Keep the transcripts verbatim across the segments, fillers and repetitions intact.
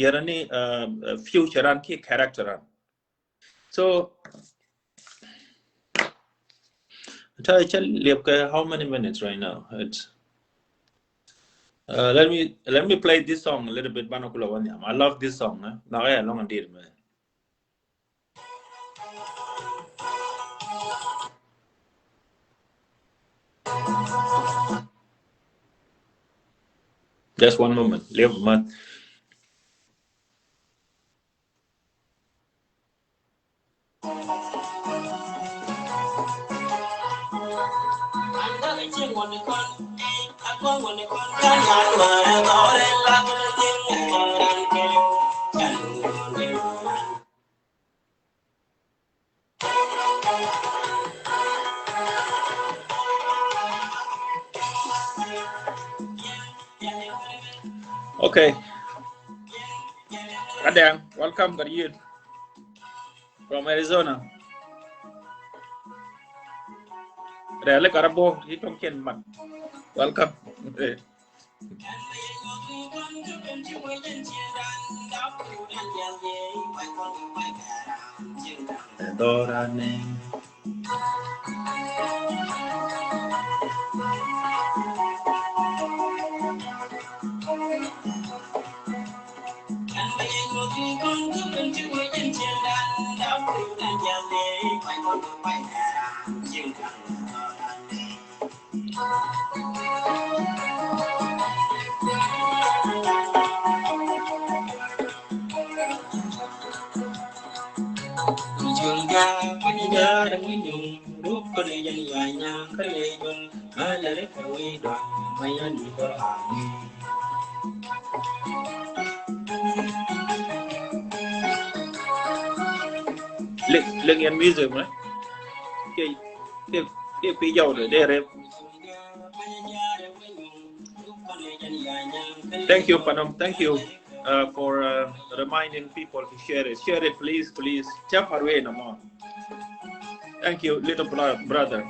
yɛrɛ ni, uh, future an kiɛ character an. So, ta cɛ liɛp kɛ how many minutes right now? It's, uh, let me, let me play this song a little bit. Banɛ kulɛ wä nhiam. I love this song. Eh? Nhɔkɛ yɛ lɔŋ a diet mɛ. Just one moment. Liɛp mɛ. Okay. Adɛŋ, welcome, Gariel. From Arizona. Rɛli karabɔ, yi tɔŋ kɛn man. Welcome. Adorane. Lek, lek yɛn music mɛ. Kɛ, kɛ, kɛ pi jaw de, de rep. Thank you, Panam. Thank you, uh, for, uh, reminding people to share it. Share it, please, please. Cɛ par wee na mɔ. Thank you, little bro-, brother.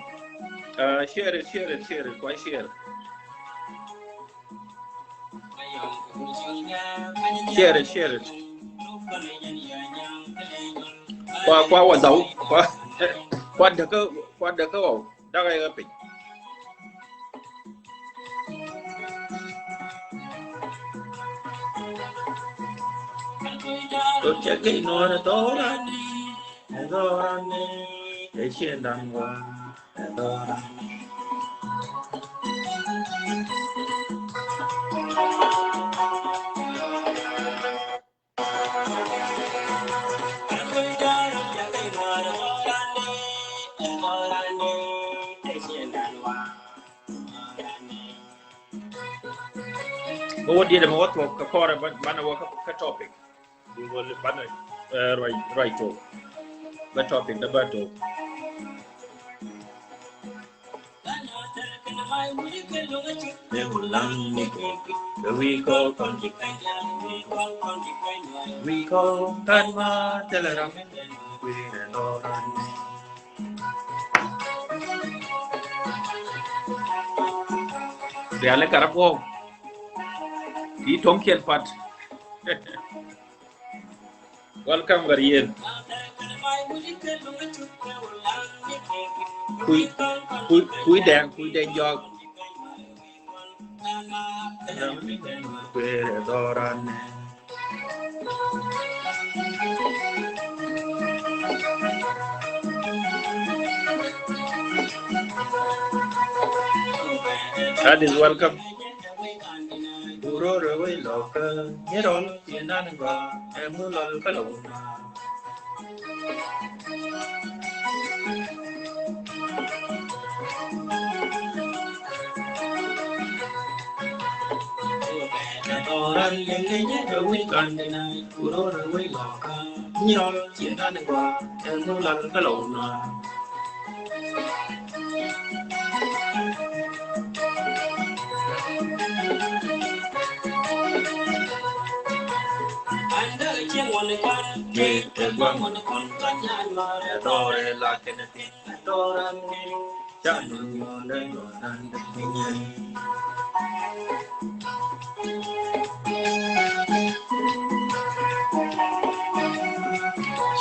Uh, share it, share it, share it. Why share? Share it, share it. Kua, kua wa zau, kua, kua däkä, kua däkä wa, däkä ya piny. Kua cɛ kɛ nɔɔrɛ tɔɔrani, tɔɔrani, ɛ ciɛ dan wa. Mɛ wä diet mɛ wä thuɔk kɛ kɔrɛ banɛ wä kä topic. Bi wä banɛ, eh, ruac, ruac tok. Bä topic dä bä tok. Rialɛ karä buɔk. Ti tɔŋ kiɛn pat. Welcome, Gariel. Kui̱, kui̱, kui̱ dɛŋ, kui̱ dɛŋ jɔk. That is welcome.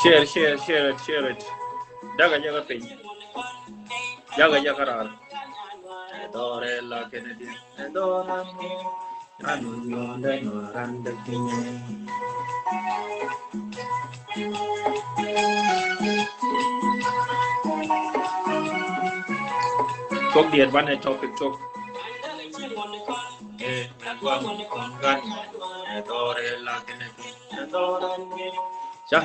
Share, share, share it, share it. Jakä, jakä piny. Jakä, jakä raar. Ɛ dhɔrɛ la kɛnɛ diɛ. Ɛ dhɔrɛ. Anu yɔndɛ nɔ randɛ piny. Tok diɛt banɛ topic tok. Ɛ, ɛ, guam, guam, gan. Ɛ dhɔrɛ la kɛnɛ diɛ. Ca.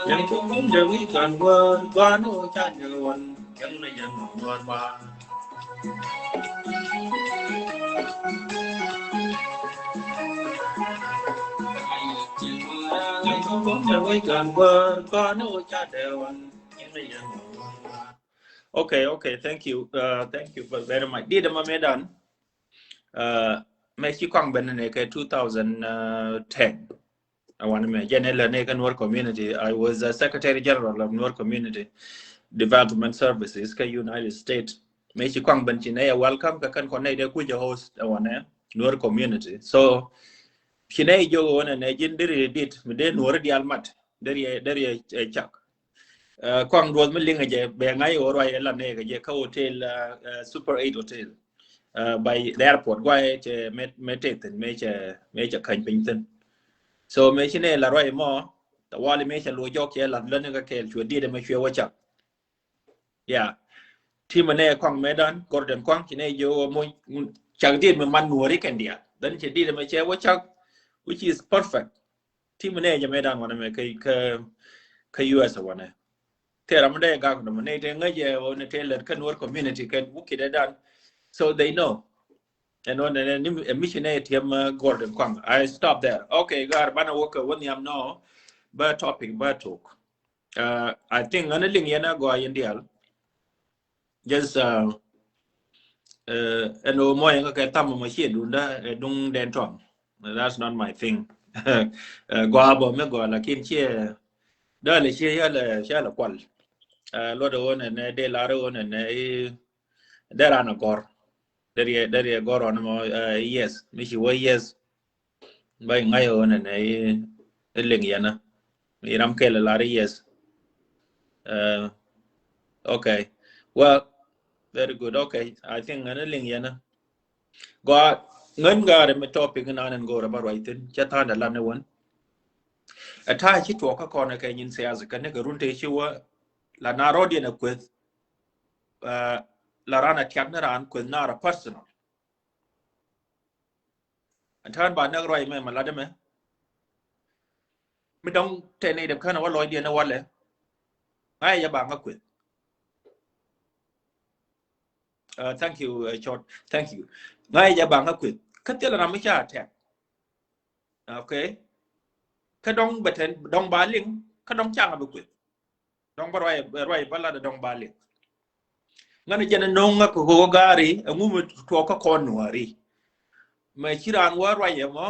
Yɛn kum kum de wi̱i̱ kan wä guan wä can yɛ wan yɛn na yɛn wä wä ba. Yɛn kum kum de wi̱i̱ kan wä guan wä can yɛ wan yɛn na yɛn wä wä ba. Okay, okay, thank you, uh, thank you very much. Di dama medan. Uh, mɛ ci kɔaŋ ben ni kɛ two thousand ten. Awan mɛ jɛn ilɛ ni kɛ Nuer community. I was a secretary general of Nuer community development services kɛ United States. Mɛ ci kɔaŋ ben ci nɛ yɛ welcome kɛ kɛn kɔn nɛ dee kucɛ host awan nɛ Nuer community. So ci nɛ jok won nɛ jin diri dit mi dee Nuer dial mat deri deri cak. Uh, kɔaŋ duɔth mi liŋ jɛ bɛ ŋa̱c ɣöö ruac ɛ la nɛɛk jɛ kä hotel, uh, uh, Super eight Hotel. Uh, by the airport guay cɛ mɛ mɛ teth thin mɛ cɛ mɛ cɛ käny piny thin. So mɛ ci nɛ la ruac mɔ tawali mɛ cɛ luɔ jɔk cɛ la lä ni kä kɛɛl cuɛ diet mɛ cuɛ wä cak. Yeah. Team nɛ kɔaŋ mɛ dan Gordon kɔaŋ ci nɛ jɛ wä mo cak diet mɛ man Nuɔri kɛn diaal. Then cɛ diet mɛ cɛ wä cak, which is perfect. Team nɛ jɛ mɛ dan wanɛ mɛ kä kä kä U S wanɛ. Tera mɛ dɛ gak nɔ mɛ nɛ te ŋäc jɛ wanɛ te lɛt kä Nuer community kɛ wukit ɛ dan. So they know. Ɛn wanɛ nɛ ni ɛ mission ɛ tiɛm, uh, Gordon kɔaŋ. I stop there. Okay, gar banɛ wä kɛ wä nhiam nɔ. Bä topic bä tok. Uh, I think ŋäni liŋ yɛn a gɔaa yɛn dial. Just, uh, uh, ɛn ɣöö mɔc ɛn kä kɛ tham mɔ ciɛ dunda ɛ duŋ dɛn tɔŋ. That's not my thing. Uh, gɔaa bɔ mi gɔaa lakin ciɛ dal ciɛ yal ciɛ la kual. Uh, luɔt ɣöö nɛ nɛ dee lar ɣöö nɛ nɛ i dee ran a gɔr. Dee riɛ dee riɛ gɔr ɣɔn mɔ, uh, yes mi ci wä yes. Ba iŋa̱c ɣöö nɛnɛ i liŋ yɛn a mi ram kɛl lar yes. Uh, okay. Well, very good. Okay, I think ŋän i liŋ yɛn a gɔaa ŋän gaari mi topic nan in go̱o̱r a ba ruac thin cɛ tha̱a̱n da lan i wän. A ta̱a̱ ci tuɔɔk kä kɔn kɛ nyin siasa kɛ ni kɛ run te ci wä la na rɔɔd yɛn a kueth. Uh, la ran a tiak ni ran kueth na ra personal. Ɛn tään ba näk ruac mɛ mɛ lat ɛmɛ. Mi dɔ̱ŋ tɛn ni dɛp känɛ wä lɔcdiɛn ɛ walɛ. Ŋa̱c ɛ jɛ ba ŋä kueth. Uh, thank you, uh, Chot. Thank you. Ŋa̱c ɛ jɛ ba ŋä kueth. Kä thilɛ ram mi ca attack. Okay. Kä dɔ̱ŋ bɛ tɛn dɔ̱ŋ ba liŋ kä dɔ̱ŋ ca ŋä bi kueth. Dɔ̱ŋ bä ruac bä ruac bä lat dɔ̱ŋ ba liŋ. Ŋän jɛn no̱o̱ŋ ŋä kɛ ɣöö gaari ɛŋu mi tuɔɔk kä kɔn nuääri. Mɛ ci raan wä ruac ɛmɔ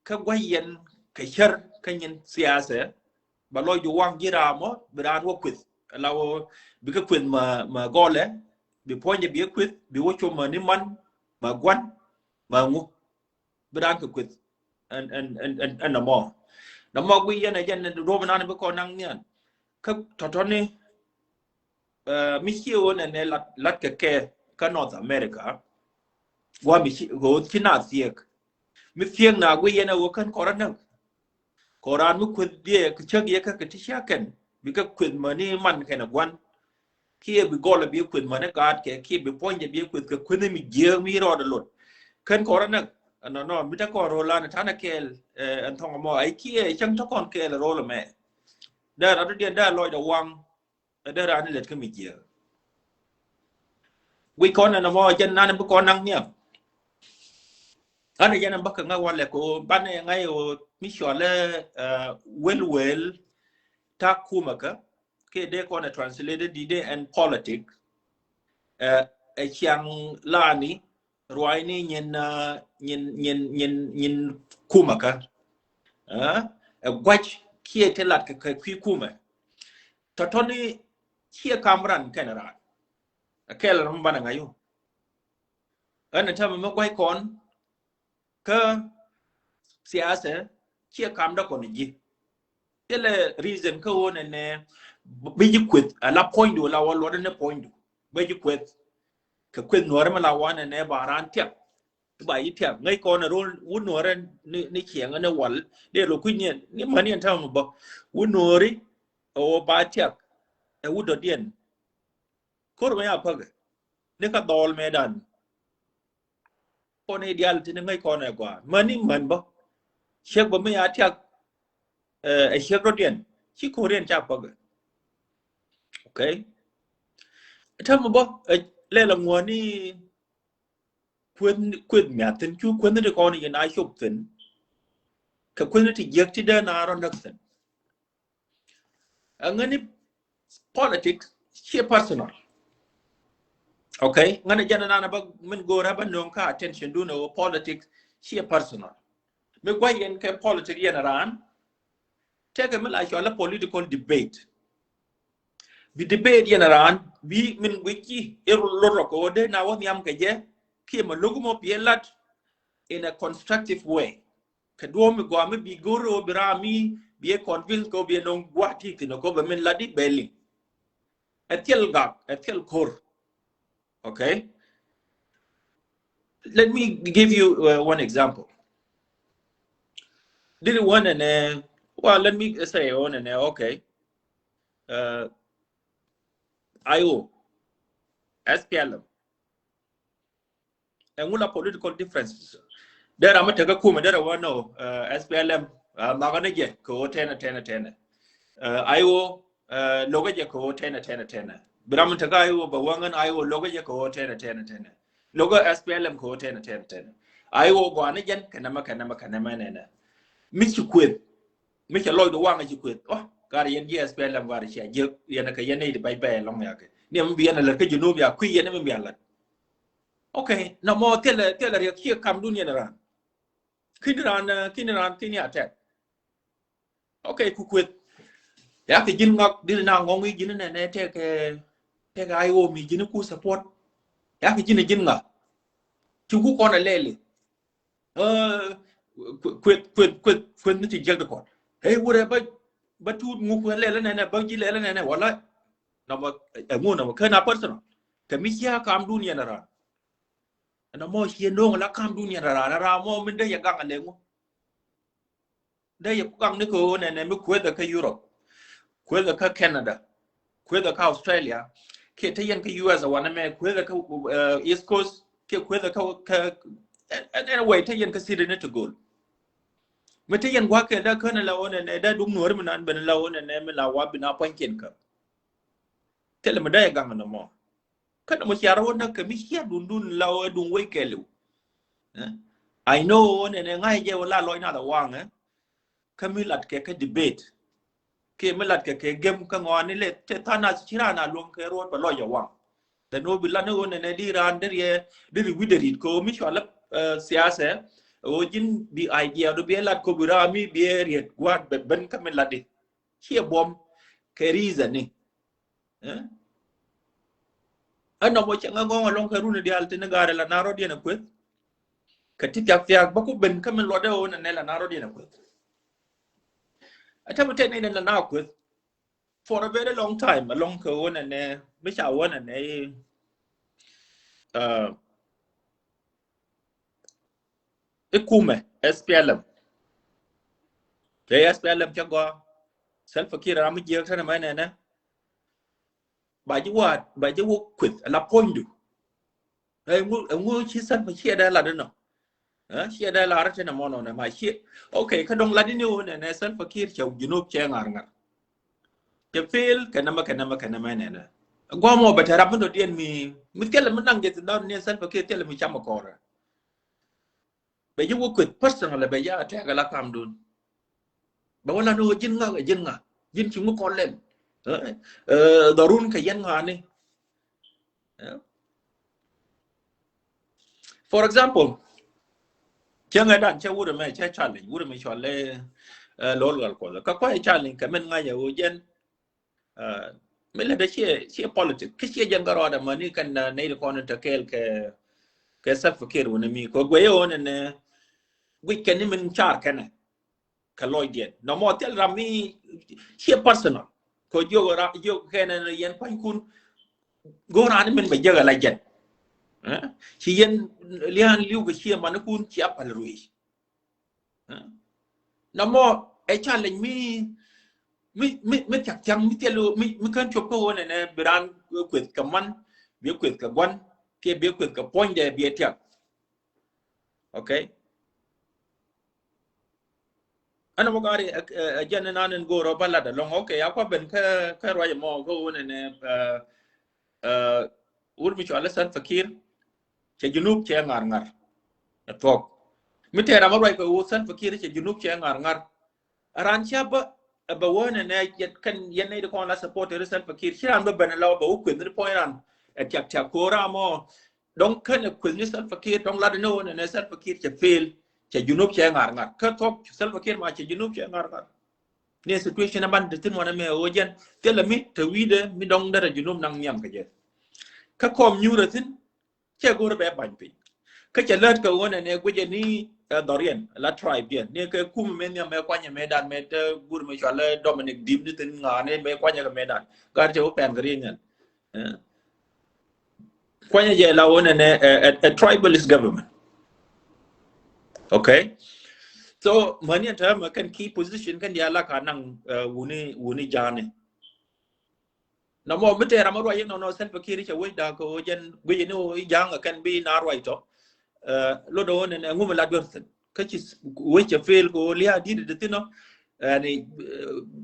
kä gua̱c yɛn kɛ cär kä nyin siasɛ. Ba lɔcdu waŋ ji̱ raam mɔ bi raan wä kueth ala wä bikɛ kueth ma ma gɔlɛ. Bi puɔ̱nyɛ bi kueth bi wä com ma ni man ma gua̱n ma ŋu. Bi raan kɛ kueth ɛn ɛn ɛn ɛn ɛn nɔmɔ. Nɔmɔ gui yɛn ɛ jɛn duɔ̱p nan bi kɔn naŋ nian. Kä tɔ̱tɔ̱ni, eh, mi cie wä nɛnɛ lat lat kɛ kɛ kä North America. Gua mi ci ɣöö ci na thiek. Mi thiek na gui yɛn ɛ wä kän kɔrä näk. Kɔran mi kueth diɛ kɛ cäk yɛ kä kɛ ti cia kɛn bikɛ kueth mäni man kɛn ɛ gua̱n. Kiɛ bi gɔl bi kueth mane gaat kɛ kiɛ bi puɔ̱ny jɛ bi kueth kɛ kueth mi jiääk mi rɔɔd lot. Kɛn kɔrä näk ɛnɔ nɔ mi te kɔn ro̱o̱ lan ta̱nɛ kɛɛl, eh, ɛn thɔŋ mɔ ay kiɛ cäŋ te kɔn kɛɛl ro̱o̱ lɛ mɛ. Dee rat diɛn dee lɔc dɛ waŋ. Dee ran ni lɛt kä mi jiääk. Wi̱c kɔn ɛn mɔ jɛn nan bi kɔn naŋ nhiam. Ɣän ɛ jɛn ɛn bäkɛ ŋa̱ walɛ ko banɛ ŋa̱ yɛ wä mi cɔalɛ, eh, wel wel. Tak kumɛ kä kɛ dee kɔn ɛ translated di dee ɛn politic. Ɛ, ɛ ciaŋ lani ruaacni nyin, nyin, nyin, nyin, nyin kumɛ kä. Ɛ, ɛ guac kiɛ ti lat kɛ, kɛ kui̱ kumɛ. Tɔtɔni ciɛ kam ran kɛn ran. Ɛ kɛl ram banɛ ŋa̱c yu. Ɛn ɛ tɛmɛ mi guac kɔn kä siasa ciɛ kam dä kɔn ji̱. Thilɛ reason kä ɣöö nɛnɛ bi ji̱ kueth a la puɔ̱nydu la wä luɔt ni puɔ̱nydu. Bi ji̱ kueth kɛ kueth nuɔ̱ɔ̱rä mi la wä nɛnɛ ba ran tiak. Ba ji̱ tiak ŋäc kɔn a ro̱l wut nuɔ̱ɔ̱rä ni, ni ciɛŋä ni wal. Dee lo kui̱ ni, ni mani ɛn ta̱a̱ mi bä wut nuɔ̱ɔ̱ri ɛ wä ba tiak ɛ wut dɔ̱diɛn. Kor mɛ ya päkɛ ni ka dhɔl mɛ dan. Kɔn i̱ dial ti ni ŋäc kɔn ɛ gɔaa män i̱ män bä. Ciek bä mi ya tiak ɛ ciek rɔ̱diɛn ci kor yɛn ca päkɛ. Okay. Täämɛ bä ɛ lɛl aŋuɔni kueth, kueth miath thin cu kueth ni ti kɔn i̱ na cop thin. Kɛ kueth ni ti jiäk ti dee na rɔ näk thin. Ɛ ŋäni politics ciɛ personal. Okay, ŋäni jɛn nana ba min go̱o̱rä ba no̱o̱ŋ kä attention dun ɛ wä politics ciɛ personal. Mi gua̱c yɛn kɛ politics yɛn raan. Tekɛ mi la cɔl a political debate. Bi debate yɛn raan bi min guic ci iru lorɔ kɛ wä dee na wä nhiam kɛ jɛ kiɛ ma lo̱k mɔ piɛ lat in a constructive way. Kɛ duɔ̱ɔ̱p mi gɔaa mi bi go̱r ɣöö bi ram mi bi ɛ convince kɛ ɣöö bi ɛ nɔŋ gua̱a̱th ti thi̱n ɛ kɔ bɛ min lat di bɛ liŋ. Ɛ thil gak, ɛ thil ko̱r. Okay. Let me give you uh, one example. Diri one and uh, well, let me say one and uh, okay. Uh, I O, S P L M. Ɛŋu la political differences. Dera mi tekɛ kumɛ dera wä no uh, S P L M uh, makɛ ni jɛ kɛ wä tɛnɛ tɛnɛ tɛnɛ. Uh, I O uh, lokä jɛ kɛ wä tɛnɛ tɛnɛ tɛnɛ. Bira mi tekɛ I O bɛ wä ŋän I O lokä jɛ kɛ wä tɛnɛ tɛnɛ tɛnɛ. Lokä S P L M kɛ wä tɛnɛ tɛnɛ tɛnɛ. I O gɔaa ni jɛn kɛ nɛmɛ kɛ nɛmɛ kɛ nɛmɛ nɛnɛ. Mi ci kueth. Mi cɛ lɔcdu waŋ ci kueth. Oh, gari yɛn jiɛ S P L M gari cia jiɛ yɛn kɛ yɛn ni di bay bay lɔŋ ya kɛ. Ni mi bi yɛn lɛ kɛ junub ya kui yɛn mi bi yɛn lɛ. Okay, na mɔ thilɛ thilɛ riɛk ciɛ kam dun yɛn ran. Kin ran kin ran kin ya tɛk. Okay, ku kueth. Ya kɛ ji̱n ŋak dil na ŋɔŋ i̱ ji̱n nɛ nɛ tɛk tɛk I O mi ji̱n ku support. Ya kɛ ji̱n ji̱n ŋak. Ci ku kɔn a lɛli. Kueth kueth kueth kueth ni ti jiɛk di kɔn. Hey, wurɛ ba ba tuut ŋuk kueth lɛlɛ nɛnɛ ba ji̱ lɛlɛ nɛnɛ wala. Nɔmɔ ɛŋu nɔmɔ kɛ na personal. Kɛ mi cia kam dun yɛn ran. Nɔmɔ cie no̱o̱ŋ la kam dun yɛn ran ran mɔ min dee yɛ gaŋ a lɛ ŋu. Dee yɛ ku gaŋ ni kɛ ɣöö nɛnɛ mi kuethɛ kä Europe, kuethɛ kä Canada, kuethɛ kä Australia, kiɛ te yɛn kä U S a wanɛ mɛ kuethɛ kä uh, East Coast kiɛ kuethɛ kä kä anyway te yɛn kä city ni ti go̱o̱l. Mi te yɛn gua̱a̱k kɛ dee känɛ la ɣöö nɛnɛ dee duk nuɔ̱ɔ̱ri mi nan ben la ɣöö nɛnɛ mi la wa bi na pua̱nykiɛn kä. Thilɛ mi dee yɛ gaŋ nɔmɔ. Kä nɔmɔ cia rɔ wä näk kɛ mi cia dun dun la wä dun wei kɛliw. I know nɛnɛ ŋa̱c jɛ wä la lɔc nath a waŋɛ. Kä mi lat kɛ kɛ debate kiɛ mi lat kɛ kɛ gem kä ŋɔani lɛ te tha̱a̱ŋ nath ci raan a luɔ̱ŋ kɛ ruɔt bɛ lɔc a waŋ. Then wä bi lat ni wä nɛnɛ di raan deriɛ deri wi̱dɛ rit kɛ wä mi cua lä siasɛ. Wä ji̱n bi idea du bi ɛ lat kɛ bi raan mi bi ɛ riet gua̱a̱t bɛ ben kä mi lat di. Ciɛ buɔm kɛ reason ni. Ɛn nɔmɔ cɛ ŋä gɔŋ alɔŋ kɛ runi dial ti ni gaari la na rɔdiɛn a kueth. Kɛ ti thiak thiak bä ku ben kä min luɔt dee wä nɛ nɛ la na rɔdiɛn a kueth. A tɛmɛ tɛn ni la na kueth for a very long time alɔŋ kɛ wä nɛ nɛ mi ca wä nɛ nɛ. Ikumɛ S P L M. Te S P L M cɛ gɔa. Salva Kiir ram mi jiɛk tɛn mɛ nɛnɛ. Ba ji̱ waat ba ji̱ wä kueth ala puɔ̱nydu. Ɛŋu ɛŋu ci Salva ciɛ dee lat inɔ. Ciɛ dee lar tɛn mɔnɔ nɛ ma ciɛ. Okay, kä dɔŋ lat ini wä nɛnɛ Salva Kiir cɛ junub cɛ ŋar ŋar. Cɛ fail kɛ nɛmɛ kɛ nɛmɛ kɛ nɛmɛ nɛnɛ. Guamɔ bɛ tɛ rap mi dɔ diɛn mi mi thilɛ mi naŋ jɛ thin dɔn ni Salva Kiir thilɛ mi cam kɔrɛ. Bɛ ji̱ wä kueth personal bɛ ji̱ a tɛk ala kam dun. Bɛ wä la ni wä ji̱n ŋa ji̱n ŋa ji̱n ci ŋu kɔn lɛl. Ɛ, ɛ, dhɔrun kɛ yɛn ŋa̱ni. Ɛ. For example, cäŋɛ dan cɛ wut ɛmɛ cɛ challenge, wut ɛmɛ cɔalɛ, ɛ, Lol Gal Kuɔth. Kä kuay challenge kɛ min ŋa̱c ɛ ɣöö jɛn, ɛ, mi lɛ dee ciɛ, ciɛ politic. Kä ciɛ jɛn kä rɔɔdɛ mäni kɛn, ɛ, nɛy ti kɔn in te kɛɛl kɛ, kɛ Salva Kiir wun ɛmi. Kɛ guɛy ɛ ɣöö nɛnɛ guic kɛn ni min car kɛnɛ kɛ lɔcdiɛn. Nɔmɔ thil ram mi ciɛ personal. Kɛ jiök ra-, jiök kɛn ni yɛn pua̱nykun. Go̱o̱r raan min bɛ jiäk ala jɛn. Ɛ? Ci yɛn lia̱a̱n li̱w kɛ ciɛ manikun ci a päl ruëëc. Ɛ? Nɔmɔ ɛ challenge mi, mi, mi, mi thia̱k thia̱ŋ mi thil mi, mi kän cop kä ɣöö nɛnɛ bi raan kueth kɛ man, bi kueth kɛ gua̱n, kiɛ bi kueth kɛ puɔ̱nydɛ bi ɛ tiak. Okay. Ɛn mɔ gari, ɛ, ɛ, ɛ, jɛn nan in go̱o̱r ɔ ba lat alɔŋ. Okay, a kua ben kä, kä ruac mɔ kä wun ɛnɛ, ɛ, ɛ, wut mi cɔalɛ Salva Kiir cɛ Junub cɛ ŋar ŋar. Ɛ thuɔk. Mi tɛɛr ama ruac kɛ wut Salva Kiir cɛ Junub cɛ ŋar ŋar. Ɛ ran cia bä, ɛ bɛ wä nɛnɛ yɛn kɛn yɛn nɛy ti kɔn la support ri Salva Kiir. Ci ran bä ben la bɛ wä kueth ni puɔ̱ny ran. Ɛ tiak tiak ko̱o̱r amɔ. Dɔ̱ŋ känɛ kueth ni Salva Kiir, dɔ̱ŋ lat ni wä nɛnɛ Salva Kiir cɛ fail, cɛ Junub cɛ ŋar ŋar. Kä thuɔk Salva Kiir ma cɛ Junub cɛ ŋar ŋar. Ni situation aban ti thin wanɛ mɛ wä jɛn. Thilɛ mi te wi̱dɛ mi dɔ̱ŋ derɛ Junub naŋ nhiam kɛ jɛ. Kä kɔm nyuurɛ thin, cɛ go̱o̱r bɛ bany piny. Kä cɛ lät kɛ wä nɛnɛ guicɛ ni, ɛ, dhɔriɛn, la tribe diɛn. Ni kɛ kum mɛ nhiam mɛ kuanyɛ mɛ dan mɛ te gur mɛ cɔalɛ Dominic Dim ni thin ŋa̱a̱ni mɛ kuanyɛ kɛ mɛ dan. Gar cɛ wä pɛn kɛ riɛnyɛn. Ɛ. Kuanyɛ jɛ la wä nɛnɛ, ɛ, ɛ, ɛ tribalist government. Okay. So mäni ɛn täämɛ kɛn key position kɛn diaal la ka naŋ, ɛ, wuni, wuni ja̱a̱ni. Nɔmɔ mi tɛɛr ama ruac inɔnɔ Salva Kiir cɛ wec da̱a̱k kɛ ɣöö jɛn guic ni ɣöö i̱ ja̱a̱ŋ ɛ kɛn bi na ruac tɔ. Ɛ, lot ɣöö nɛnɛ ŋum la duer thin. Kä ci s-, wec cɛ fail kɛ ɣöö lia̱a̱ di̱t di thin ɔ. Ɛn, ɛ,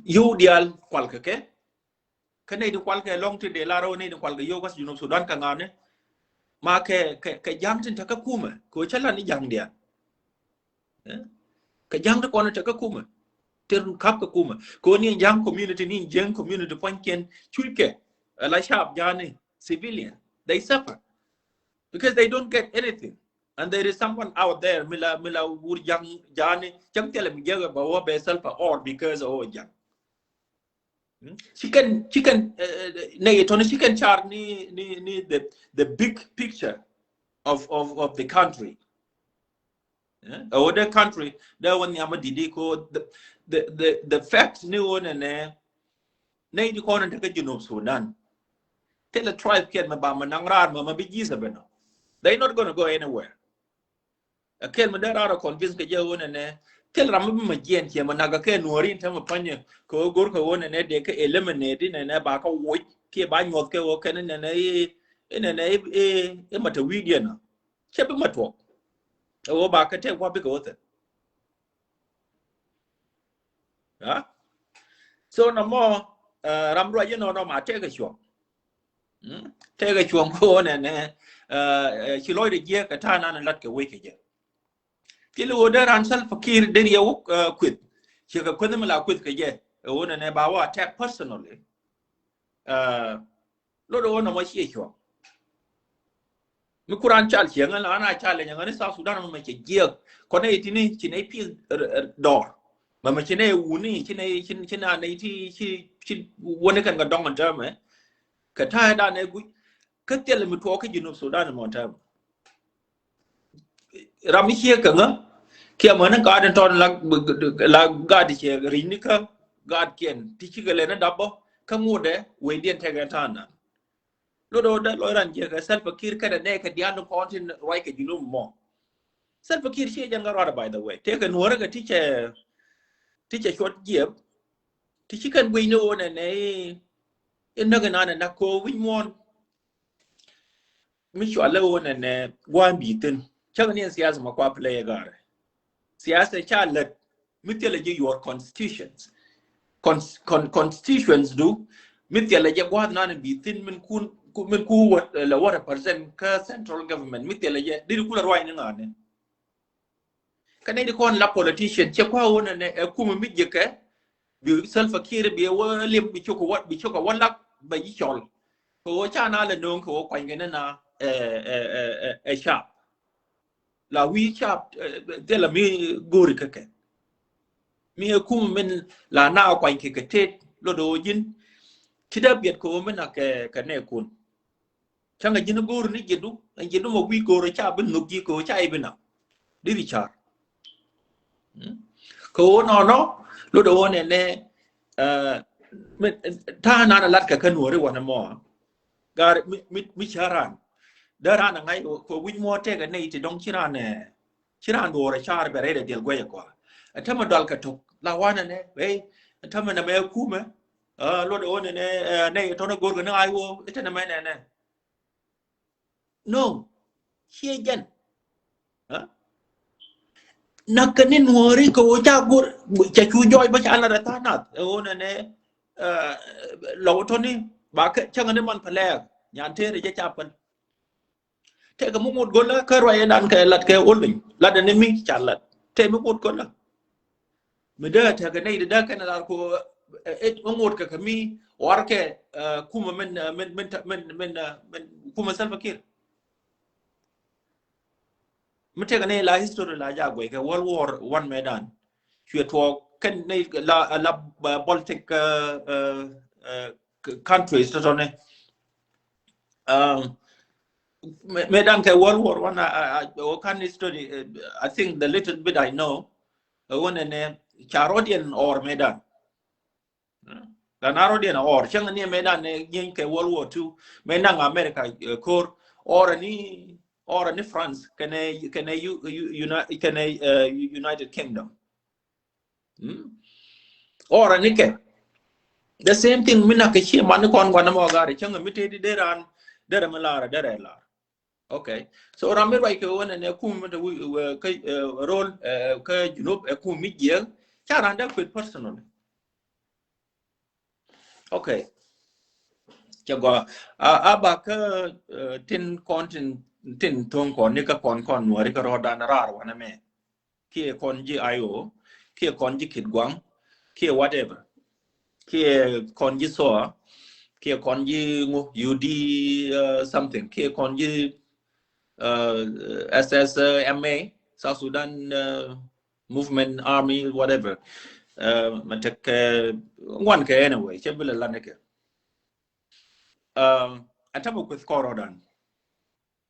yio̱w diaal kual kɛ kɛ. Kä nɛy ti kual kɛ lɔŋ ti dee lar ɣöö nɛy ti kual kɛ yio̱w kä Junub Sudan kɛ ŋa̱ni. Ma kɛ, kɛ, kɛ ja̱a̱ŋ tin te kä kumɛ. Kɛ ɣöö cä lan ni ja̱a̱ŋ diaal. Ɛ? Kɛ ja̱a̱ŋ ti kɔn te kä kumɛ. Te run kap kä kumɛ. Kɛ ɣöö ni ja̱a̱ŋ community ni jiäŋ community pua̱nykiɛn cuckɛ. Ala sharp ja̱a̱ni civilian. They suffer. Because they don't get anything. And there is someone out there mi la, mi la wur ja̱a̱ŋ ja̱a̱ni. Cäŋ thilɛ mi jiäk bɛ wä bɛ Salva or because of ja̱a̱ŋ. Hmm? Ci kɛn, ci kɛn, ɛ, ɛ, nɛ yɛ tɔni ci kɛn car ni, ni, ni the, the big picture of, of, of the country. Ɛ, ɛ wä dee country, dee wä nhiam a didi ko the, the, the, the fact ni wä nɛ nɛ, nɛ di kɔn in te kä Junub Sudan. Thilɛ tribe kiɛn mɛ ba mɛ naŋ raar mɛ mɛ bi ji̱th a bɛ nɔ. They not gonna go anywhere. Ɛ kɛl mi dee raar ɛ convince kɛ jɛ ɣöö nɛnɛ. Thil ram mi bi mɛ jiɛn ciɛ mɛ nak ɛ kɛ nuɔ̱ɔ̱ri in tɛmɛ pa̱nyɛ kɛ ɣöö go̱r kɛ ɣöö nɛnɛ dee kɛ eliminate in nɛnɛ ba kä woc kiɛ ba nyuɔth kɛ ɣöö kɛn in nɛnɛ i, i nɛnɛ i, i, i mɛ te wi̱i̱diɛn ɔ. Cɛ bi mɛ tuɔk. Ɛ ɣöö ba kɛ tɛk wä bikɛ ɣöö thil. Ha? So nɔmɔ, ɛ, ram ruac inɔnɔ ma tɛk ɛ cuɔ̱ŋ. Mm? Tɛk ɛ cuɔ̱ŋ ko nɛnɛ, ɛ, ɛ, ci lɔcdɛ jiɛ kɛ ta̱a̱ nan lat kɛ wec kɛ jɛ. Thil ɣöö dee ran Salva Kiir dee riɛw, ɛ, kueth. Ci kɛ kueth mi la kueth kɛ jɛ. Ɛ ɣöö nɛnɛ ba wä attack personally. Ɛ, lot ɣöö nɔmɔ ciɛ cuɔ̱ŋ. Mi kuran cal ciɛ ŋän la ana cal lɛ nyɛ ŋän ni South Sudan mɛ cɛ jiɛk. Kɔn nɛ itini ci nɛ peace, ɛ, ɛ, dɔr. Mɛ mɛ ci nɛ wuni ci nɛ ci, ci na nɛ iti ci, ci wuni kɛn kɛ dɔŋ ɛn täämɛ. Kɛ ta̱a̱ dan ɛ guic. Kä thil mi tuɔɔk kä Junub Sudan mɔ täämɛ. Ram mi ciɛ kɛ ŋä. Kiɛ mɛ ni gaat in tɔn la, la gaat ciɛ ri̱c ni kä gaat kiɛn ti ci kɛ lɛ ni dap bä. Kä ŋut ɛ wecdiɛn tɛk ɛn ta̱a̱ nan. Lot ɣöö dee lɔc ran jiɛk ɛ Salva Kiir kɛnɛ nɛɛkɛ diaal ni kɔn tin ruac kɛ Junub mɔ. Salva Kiir ciɛ jɛn kä ruaadɛ, by the way. Tëëkɛ nuɔ̱ɔ̱rä kɛ ti cɛ, ti cɛ cuɔt jiɛp. Ti ci kɛn guic ni ɣöö nɛnɛ i, i näk inan ɛ näk ko̱o̱k wi̱c muɔ̱ɔ̱n. Mi cualɛ ɣöö nɛnɛ gua̱a̱n bi̱i̱ thi̱n. Cäŋ ni ɛn siasa ma kua play ɛ ga̱rɛ. Siasa ca lät mi thilɛ jɛ your constitutions. Cons-, con-, constitutions du mi thilɛ jɛ gua̱a̱th nan bi thin min kun, min ku wä, eh, lɛ wä represent kä central government mi thilɛ jɛ diri kula ruany ni ŋa̱ni. Kä nɛ di kɔn la politician cɛ kua wä nɛ, nɛ, eh, kumɛ mi jɛ kɛ Bi Salva Kiir bi wä lim bi cok wä, bi cok wä lak bɛ ji̱ cɔl. Kɛ wä ca na lɛ no̱o̱ŋ kɛ wä kuany kɛ ni na, eh, eh, eh, eh, eh, cap. La wi̱i̱ cap, eh, thilɛ mi go̱o̱ri kɛ kɛ. Mi ɛ kum min la na kuany kɛ kɛ tet lot ɣöö ji̱n. Ci dee biɛt kɛ ɣöö min a kɛ, kɛ nɛ kun. Cäŋ a ji̱n go̱o̱ri ni ji̱du, ɛn ji̱du mɔ wi̱i̱ go̱o̱ri ca bi nhök ji̱ kɛ ɣöö ca i̱ bi na. Di bi car. Mm. Kɛ ɣöö nɔnɔ, lot ɣöö nɛ nɛ, eh, mi, ta̱a̱ nan a lat kɛ kä nuɔ̱ɔ̱ri wanɛ mɔ. Gar mi, mi, mi ca ran. Dee ran a ŋa̱c kɛ wi̱c muɔ tɛk a nɛy ti dɔ̱ŋ ci ran ɛ, ci ran duɔɔr a car bɛ rɛy dɛ diɛl guɛc a gɔaa. Ɛ tämɛ dɔal kɛ tok la wanɛ nɛ, ɛ tämɛ nɛ mɛ kumɛ. Luɔt ɛ wä nɛ nɛ, ɛ nɛy tɔn a go̱r kɛ ni ŋa̱c wä, ɛ tämɛ nɛ nɛ. No. Ciɛ jɛn. Ɛ? Nak kɛ ni nuɔ̱ɔ̱ri kɛ wä ca go̱r, ca cu jɔɔc bä ca lat ɛ tha̱a̱ŋ nath. Ɛ wä nɛ nɛ, ɛ, lɔw tɔni, ba kɛ cäŋ ni man pɛ lɛɛk. Nyan tëë rɛ jɛ ca pɛn. Tëëkɛ mi ŋot go̱lä kä ruac ëëdan kɛ lat kɛ wol piny. Lat ɛn mi ca lat. Tëë mi ŋot go̱lä. Mi dee tëëkɛ nɛy dee dee kɛn lar ko, eh, eh, mi ŋot kɛ kɛ mi warkɛ, eh, kumɛ min, eh, min, min, min, min, eh, min kumɛ Salva Kiir. Mi tëëkɛ nɛy la history la ja guɛy kɛ World War One mëëdan. Cuɛ tuɔɔk kɛn nɛy la, la, eh, Baltic, eh, eh, eh, countries tɔtɔnɛ. Um, me, me dan kɛ World War One, I, I, I can study, uh, I think the little bit I know, uh, when in, uh, ca rɔdiɛn ɔɔr me dan. Ka na rɔdiɛn ɔɔr, cäŋ ni me dan ni nyin kɛ World War Two, me naŋ America, uh, kor, ɔɔr ni, ɔɔr ni France, kɛnɛ, kɛnɛ U-, U-, Uni-, kɛnɛ, uh, United Kingdom. Mm? Ɔɔr ni kɛ. The same thing mi na kɛ cie man ni kɔn guan mɔ gari cäŋ mi teti deran, dera mi lar, dera lar. Okay. So ram mi ruac kɛ wä nɛ nɛ kum mi te wi, wä kä, eh, rol, eh, kä Junub, eh, kum mi jiɛk. Ca ran dek kuet personally. Okay. Cɛ gɔaa. A, a ba kä, eh, tin kɔn tin, tin thoŋ kɔn ni kä kɔn kɔn nuɔri kä rɔɔdan rar wanɛ mɛ. Kiɛ kɔn ji̱ I O, kiɛ kɔn ji̱ Kitgwang, kiɛ whatever. Kiɛ kɔn ji̱ SOA, kiɛ kɔn ji̱ ŋu, U D, uh, something. Kiɛ kɔn ji̱, uh, S S M A, South Sudan, uh, Movement Army, whatever. Uh, mɛ tekɛ, uh, ŋuan kɛ anyway, cɛ bi lɛ lan kɛ. Uh, a tamɛ kueth kɔrɔdan.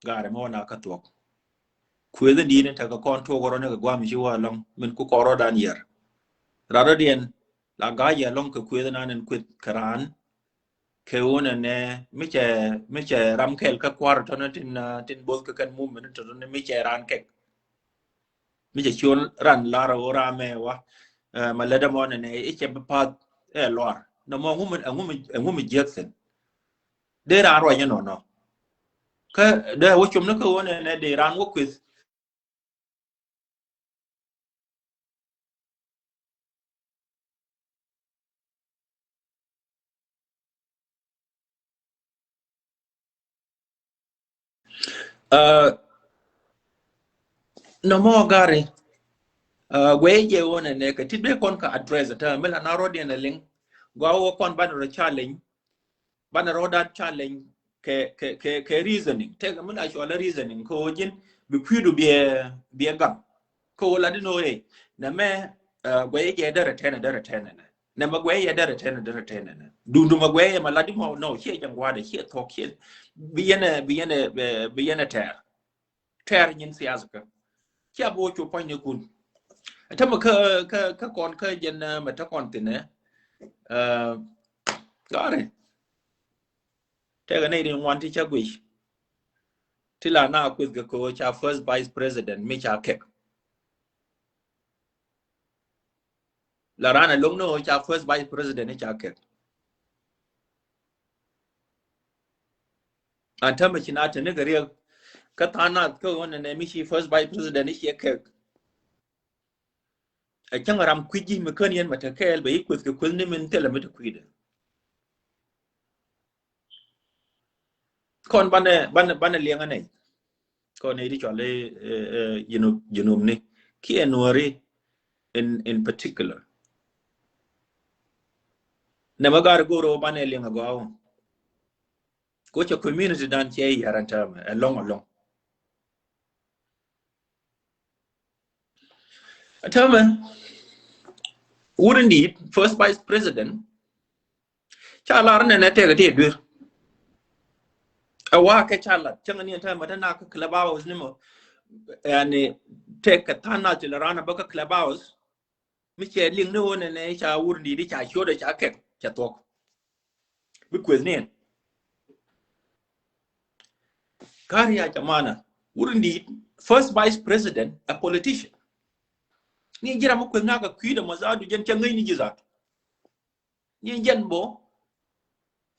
Gari mɔ na kä thuɔk. Kueth in di̱i̱n in tekɛ kɔn tuɔk rɔ ni kɛ guam ci wa lɔŋ min ku kɔrɔdan yɛr. Ran rɔdiɛn la ga̱a̱c yɛ lɔŋ kɛ kueth in an in kueth kɛ ran. Kɛ wun ɛnɛ mi cɛ, mi cɛ ram kɛl kä kuar tɔn tin, uh, tin both kɛ kɛn movement tɔn mi cɛ ran kɛk. Mi cɛ ciol ran lar ɣöö ram mɛ wa, eh, ma lɛt ɛmɔ nɛnɛ i̱ cɛ bi path ɛ luar. Nɔmɔ ɛŋu mi, ɛŋu mi, ɛŋu mi jiäk thin. Dee ran ruac inɔnɔ. Kä dee wä com ni kä ɣöö nɛnɛ dee ran wä kueth. Uh, nɔmɔ gari, uh, guɛ jɛ wä nɛ nɛ kɛ ti dee kɔn ka address ta mi la na rɔdiɛn a liŋ. Gua wä kɔn banɛ rɔ challenge, banɛ rɔ dat challenge kɛ, kɛ, kɛ, kɛ reasoning. Tɛk mi la cual reasoning kɛ wä ji̱n bi kuidu biɛ, biɛ gam. Kɛ wä la di no ɛ nɛ mɛ, uh, guɛ jɛ dɛrɛ tɛnɛ, dɛrɛ tɛnɛ nɛ. Nɛ mɛ guɛ yɛ dɛrɛ tɛnɛ, dɛrɛ tɛnɛ nɛ. Dundun mɛ guɛ yɛ mɛ la di mɔ, no, ciɛ jɛ guadɛ, ciɛ thok, ciɛ bi yɛnɛ, bi yɛnɛ, bi yɛnɛ tɛr. Tɛr nyin siasa kä. Ciɛ bo cu pɔny ni kun. Tɛ mɛ kä, kä, kä kɔn kä jɛn, uh, mɛ tɛ kɔn thinɛ. Uh, gari. Tɛkɛ nɛy ri ŋuan ti ca guic. Ti la na kueth kɛ ko ca first vice president mi ca kɛk. La ran a loŋ ni ɣöö ca first vice president ni ca kɛk. An tämɛ ci na te ni kɛ riɛk kä tha̱a̱ŋ nath kä ɣöö nɛnɛ mi ci first vice president ni ciɛ kɛk. Ɛ cäŋ ram kui̱ ji̱ mi kän yɛn mɛ te kɛɛl bɛ yi kueth kɛ kueth ni min thilɛ mi te kui̱dɛ. Kɔn banɛ, banɛ, banɛ liɛŋä nɛy. Kɔn nɛy di cɔl i̱, eh, eh, Junub, Junub ni. Kiɛ Nuɔri in, in particular. Nɛ mɛ gar go̱r ɔ banɛ liŋ a gɔaa wä. Ko cɛ community dan cɛ yɛr ɛn täämɛ ɛlɔŋ ɛlɔŋ. Täämɛ wut in di̱i̱t first vice president. Ca lar nɛnɛ tɛk ti duer. Ɛ wa kɛ ca lat cäŋ ni täämɛ te na kä Clubhouse ni mɔ. Yani tɛk kɛ than na ti la ran a bä kä Clubhouse. Mi cɛ liŋ ni wä nɛnɛ ca wur ni di ca ciöt ca kɛk ca thuɔk. Bi kueth ni ɛn. Kari ya jamana. Wur ni first vice president a politician. Ni jira mi kueth na ka kui̱dɛ ma zadu jɛn ca ŋäc ni ji̱ zadu. Ni jɛn bo,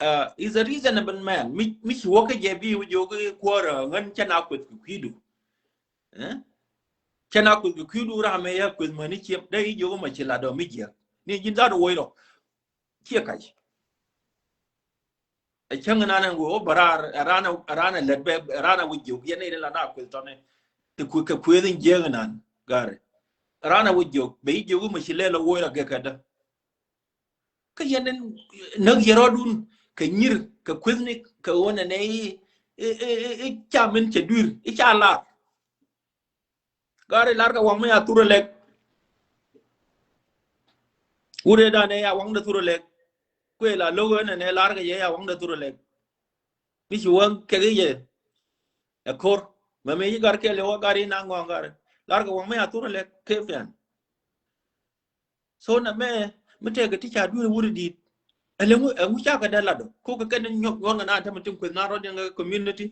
uh, is a reasonable man. Mi, mi ci wä kä jɛ bi wä jiök kuäär, uh, ŋän cɛ na kueth kɛ kui̱du. Eh? Cɛ na kueth kɛ kui̱du ram mɛ ya kueth mäni ciɛp dee i̱ jiök ma ci la dɔ mi jiäk. Ni ji̱n zadu woi rɔ. Ciɛ kac. Ɛ cäŋ nan ɛn wee wä bä raar, ɛ ran ɛ, ɛ ran ɛ lät bɛ, ɛ ran ɛ wä jiök yɛn ni la na kueth tɔni. Ti kueth kɛ kueth in jiäk nan gari. Ɛ ran ɛ wä jiök bɛ i̱ jiök ma ci lɛ lɔ woi rɔ gɛ kɛ dä. Kä yɛn näk yɛ rɔɔdun kɛ nyir kɛ kuethni kɛ ɣöö nɛnɛ i̱, i̱, i̱, i̱, i̱ ca min cɛ dui̱r i̱ ca lar. Gari lar kɛ waŋ mi ya thurɛ lɛk. Wurɛ danɛ ya waŋdɛ thurɛ lɛk. Kuɛ la lo̱k ɣöö nɛnɛ lar kɛ yɛ ya waŋdɛ thurɛ lɛk. Mi ci waŋ kɛ kɛ yɛ. Ɛ ko̱r mɛ mi ci gar kɛl yɛ wä gari na ŋɔŋ gari. Lar kɛ waŋ mi ya thurɛ lɛk kɛ fian. So na mɛ mi tɛkɛ ti ca duer wuri dit. Ɛlɛ ŋu, ɛŋu ca kɛ dee lat dɔ ko kɛ kɛn nyɔk nyuɔn kɛ na tɛmɛ tin kueth na rɔdiɛn kɛ community.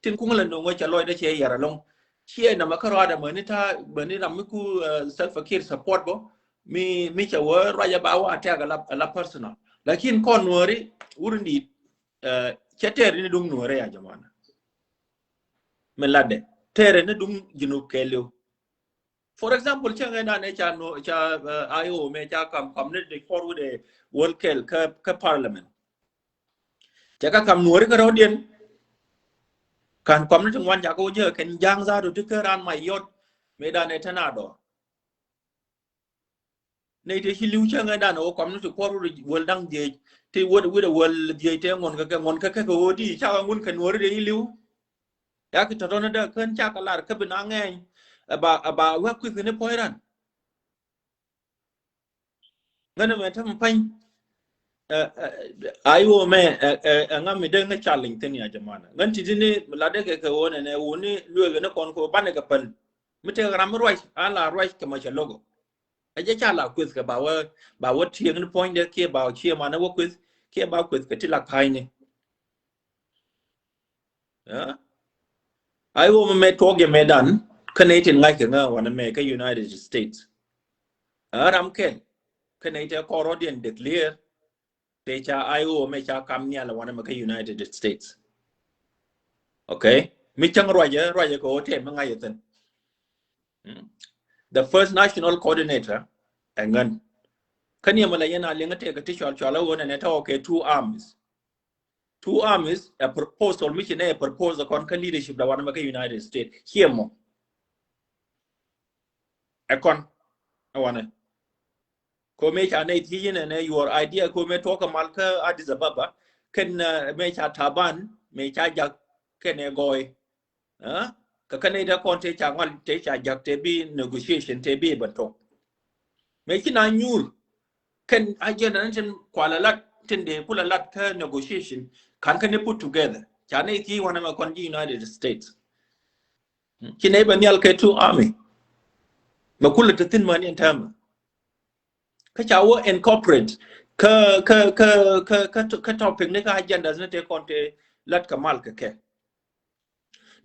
Tin kuŋ la noŋ wä ca lɔc dɛ cɛ yɛr alɔŋ. Ciɛ na mɛ kä rɔadɛ mɛ ni ta mɛ ni ram mi ku, uh, Salva Kiir support bɔ. Mi, mi ca wä ruac ɛ ba wä attack ala, ala personal. Lakin kɔn nuɔri wuri dit, uh, cɛ tɛɛr ni duŋ nuɔri ya jamana. Mi latdɛ tɛɛr ni duŋ Junub kɛɛliw. For example, cɛ ŋɛ dan ɛ ca no ca, uh, I O mɛ ca kam kam ni di kɔr wudɛ wol kɛl kä, kä parliament. Cɛ ka kam nuɔri kä rɔdiɛn. Kan kam ni ti ŋuan ca kä wä jɛ kɛn jaŋ zadu ti kä ran ma yɔt. Mɛ dan ɛ tɛn a dɔ. Nɛ ite ci liw cɛ ŋɛ dan ɛ wä kam ni ti kɔr wudɛ wol daŋ jiɛc. Ti wudɛ wudɛ wol jiɛc tɛ ŋuɔn kɛ kɛ ŋuɔn kɛ kɛ kɛ wä di ca ŋun kɛ nuɔri dɛ ci liw. Yak tɔtɔnä dee kän cak lar kä bi na ŋɛny. Ɛ ba, ɛ ba wä kuith ni pɔy ran. Ŋän mɛ täm pany. Ɛ, ɛ, I O mɛ, ɛ, ɛ, ɛ, ŋa mi dee ŋä challenge thin ya jamana. Ŋän ti tini la dee kɛ kɛ wä nɛ nɛ wuni lueek ni kɔn ko banɛ kɛ päl. Mi tek ram mi ruac, a la ruac kɛ ma cɛ logo. Ɛ jɛ ca la kuith kɛ ba wä, ba wä tiek ni pɔny dee kiɛ ba wä cie manɛ wä kuith, kiɛ ba kuith kɛ ti la ka̱ny ni. Ɛ? I O mɛ tuɔk jɛ mɛ dan kä nɛ tin ŋa̱c kɛ ŋä wanɛ mɛ kä United States. Ɛ ram kɛn kä nɛ tɛ kɔrɔ diɛn declare tɛ ca I O mɛ ca kam nial wanɛ mɛ kä United States. Okay. Mi cäŋ ruacɛ ruacɛ kɛ hotel mi ŋa̱c thin. Mm. The first national coordinator ɛ ŋän. Kä ni mɛ la yɛn a liŋ tɛ kɛ ti cual cual a wä nɛ nɛ tɛ okay two armies. Two armies, a proposal mi ci nɛ a proposal kɔn kä leadership da wanɛ mɛ kä United States. Ciɛ mɔ. Ɛ kɔn ɛ wanɛ. Ko mɛ ca nɛ ti yinɛ nɛ your idea ko mɛ tuɔk kɛ mal kä Addis Ababa. Kɛn, uh, mɛ ca Taban mɛ ca jak kɛn ɛ gɔy. Ɛ? Kä kɛn ɛ tɛ kɔn tɛ ca ŋɔl tɛ ca jak tɛ bi negotiation tɛ bi bɛ tɔk. Mɛ ci na nyur kɛn agenda ni tin kuala lat tin de kula lat kä negotiation kan kɛn ni put together. Ca ni ki wanɛ mɛ kɔn ji United States. Ci nɛ bɛ nial kɛ two army. Mɛ kula ti thin mani ɛn tɛmɛ. Kä ca wä incorporate kä, kä, kä, kä, kä, kä topic ni kä agendas ni te kɔn te lat kɛ mal kɛ kɛ.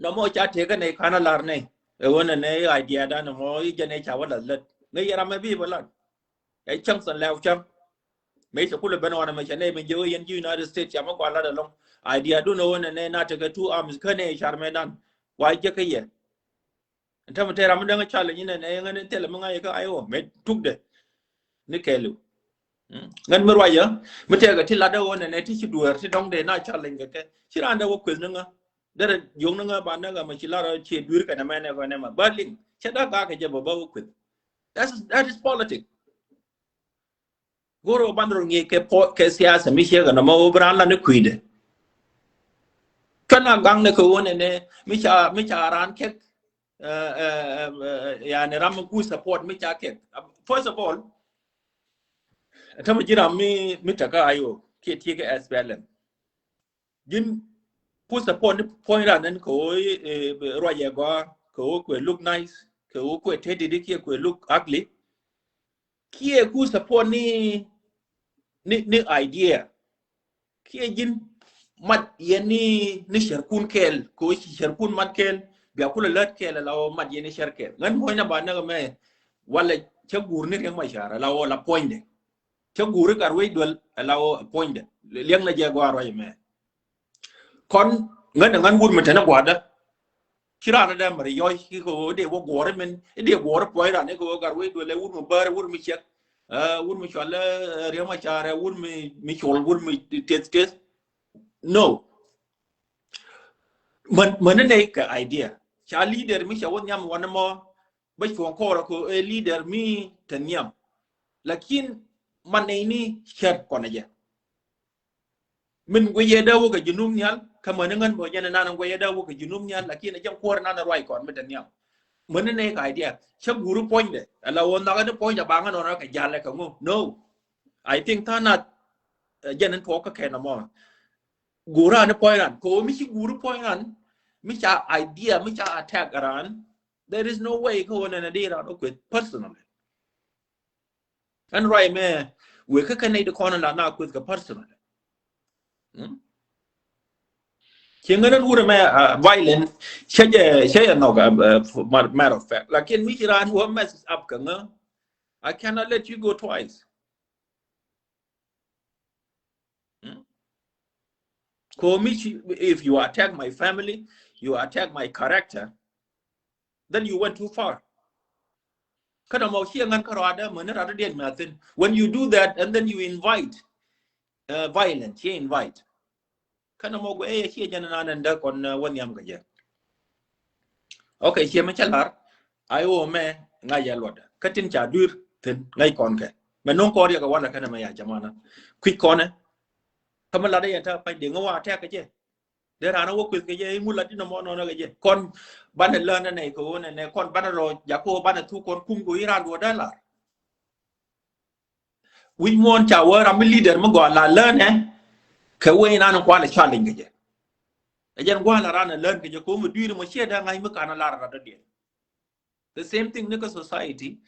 Nɔmɔ ca tekɛ nɛ kana lar nɛ. Ɛ wä nɛ nɛ idea dan mɔ i jɛ nɛ ca wä lat lat. Nɛ yɛra mɛ bi bä lat. Ɛ chance lɛw chance. Mɛ cɛ kulɛ ben wanɛ mɛ cɛ nɛ mɛ jɛ wä yɛn ji United States ca mɛ kua lat alɔŋ. Idea dun ɛ wä nɛ nɛ na tekɛ two arms kä nɛ car mɛ dan. Wa jɛ kɛ yɛ. Ɛn tämɛ tɛɛr ram mi däŋ challenge inɛ nɛ ŋän in thilɛ mi ŋa̱c kä I O mɛ tukdɛ. Ni kɛɛliw. Mm. Ŋän mi ruacä mi tɛɛkɛ ti latdä ɣöö nɛ nɛ ti ci dueer ti dɔ̱ŋ dee na challenge kɛ kɛ ci raan dee wä kueth ni ŋä. Derɛ yio̱k ni ŋä ba näk ɛ mɛ ci lar ɛ ciɛ dui̱r kɛn ɛmɛ nɛ kɔn ɛmɛ ba liŋ cɛ dak gakɛ jɛ bä ba wä kueth. That is, that is politics. Go̱r ɣöö ban rɔ ŋi̱i̱c kɛ puɔ̱ kɛ siasa mi ciek ɛnɔ mɔ ɣöö bi raan la ni kui̱dɛ. Kɛn a gaŋ ni kɛ ɣöö nɛnɛ mi ca mi ca raan kɛk. Yani ram mi ku support mi ca kɛk. First of all, tämɛ ji̱ ram mi mi tekä ayo kiɛ tiek kɛ S P L M. Ji̱n ku support ni puɔ̱ny ran nɛn kɛ ɣöö ruacɛ gɔaa kɛ ɣöö kuɛ look nice kɛ ɣöö kuɛ teti di kiɛ kuɛ look ugly. Kiɛ ku support ni ni ni idea. Kiɛ ji̱n mat yɛn ni ni cärkun kɛɛl kɛ ɣöö ci cärkun mat kɛɛl bia kulɛ lät kɛɛl ala ɣöö mat yɛn ni cär kɛɛl. Ŋän puɔ̱ny na ba näk mɛ walɛ cä guur ni Riek Machar ala ɣöö la puɔ̱nydɛ. Cä guuri gat wec duel ala ɣöö puɔ̱nydɛ liɛŋ na jɛ gɔaa ruac mɛ. Kɔn ŋän ŋän wur mi tɛn gua̱dä. Ci raan dɛ mɛ ri yɔc ki kɛ ɣöö dee wä guɔri min dee guɔri puɔ̱ny raan kɛ ɣöö gat wec duel ɛ wur mi bäär wur mi ciɛk. Wur mi cual Riek Machar wur mi mi col wur mi teth teth. No. Män män ni nɛy kɛ idea ca leader mi ca wä nhiam wanɛ mɔ. Bä cuɔ̱ŋ kɔrɛ kɛ ɛ leader mi te nhiam. Lakin man nɛy ni cär kɔnɛ jɛ. Min guiyɛ dee wä kɛ Junub nhial kä mäni ŋän bä jɛn nan guiyɛ dee wä kɛ Junub nhial lakin ɛ jɛn kuäär nan ruac kɔn mi te nhiam. Mäni nɛy ka idea cä guuri puɔ̱nydɛ ala wä nhɔkä ni puɔ̱nydɛ ba ŋän ɔnɔ kɛ jalɛ kɛ ŋu. No. I think tha̱a̱ŋ nath jɛn in tuɔɔk kä kɛn ɛmɔ. Guuri an ni puɔ̱ny ran kɛ wä mi ci guuri puɔ̱ny ran mi ca idea mi ca attack ran. There is no way kä wä nɛn a di ran wä kueth personally. Ɛn ruac mɛ wek kä kɛn nɛy di kɔn la na kueth kɛ personally. Ci ŋän ɛn wurɛ mɛ violent cɛ jɛ cɛ jɛ nhɔk. Matter of fact lakin mi ci ran wä mess up kɛ ŋä. I cannot let you go twice. Ko mi ci if you attack my family, you attack my character, then you went too far. Kä na mɔ ciɛ ŋän kä rɔadä mäni rɔadä diɛn mɛ thin when you do that and then you invite violence ciɛ invite. Kä na mɔ guɛ ɛ ciɛ jɛn nan ɛn dä kɔn wä nhiam kɛ jɛ. Okay, ciɛ mi cä lar. Ay wä mɛ ŋa̱c yɛ luɔtdä kä tin ca duir thin ŋa̱c kɔn kɛ mɛ no̱ŋ kɔr yɛ kɛ walɛ kɛnɛ mɛ ya jamana. Kui̱c kɔnɛ kä mi lat yɛ ta pa̱ny dee ŋä wa tɛk kɛ jɛ. Dee raan wä kueth kɛ jɛ iŋu lat inɔ mɔ nɔnɔ kɛ jɛ kɔn banɛ län nɛ nɛ kɛ wä nɛ nɛ kɔn banɛ rɔ jakɔ banɛ thuk kɔn kum kɛ iran duɔ dee lar. Wi̱c muɔ̱ɔ̱n ca wä ram mi leader mi gɔaa la länɛ kɛ wee inan in kualɛ challenge kɛ jɛ. Ɛ jɛn gua̱a̱n la ran ɛ län kɛ jɛ ko̱o̱m ɛ dui̱ri mɔ ciɛ da̱a̱ŋ ŋa̱c mi kan ɛ lar ɛ rat dɔ̱diɛn. The same thing ni kä society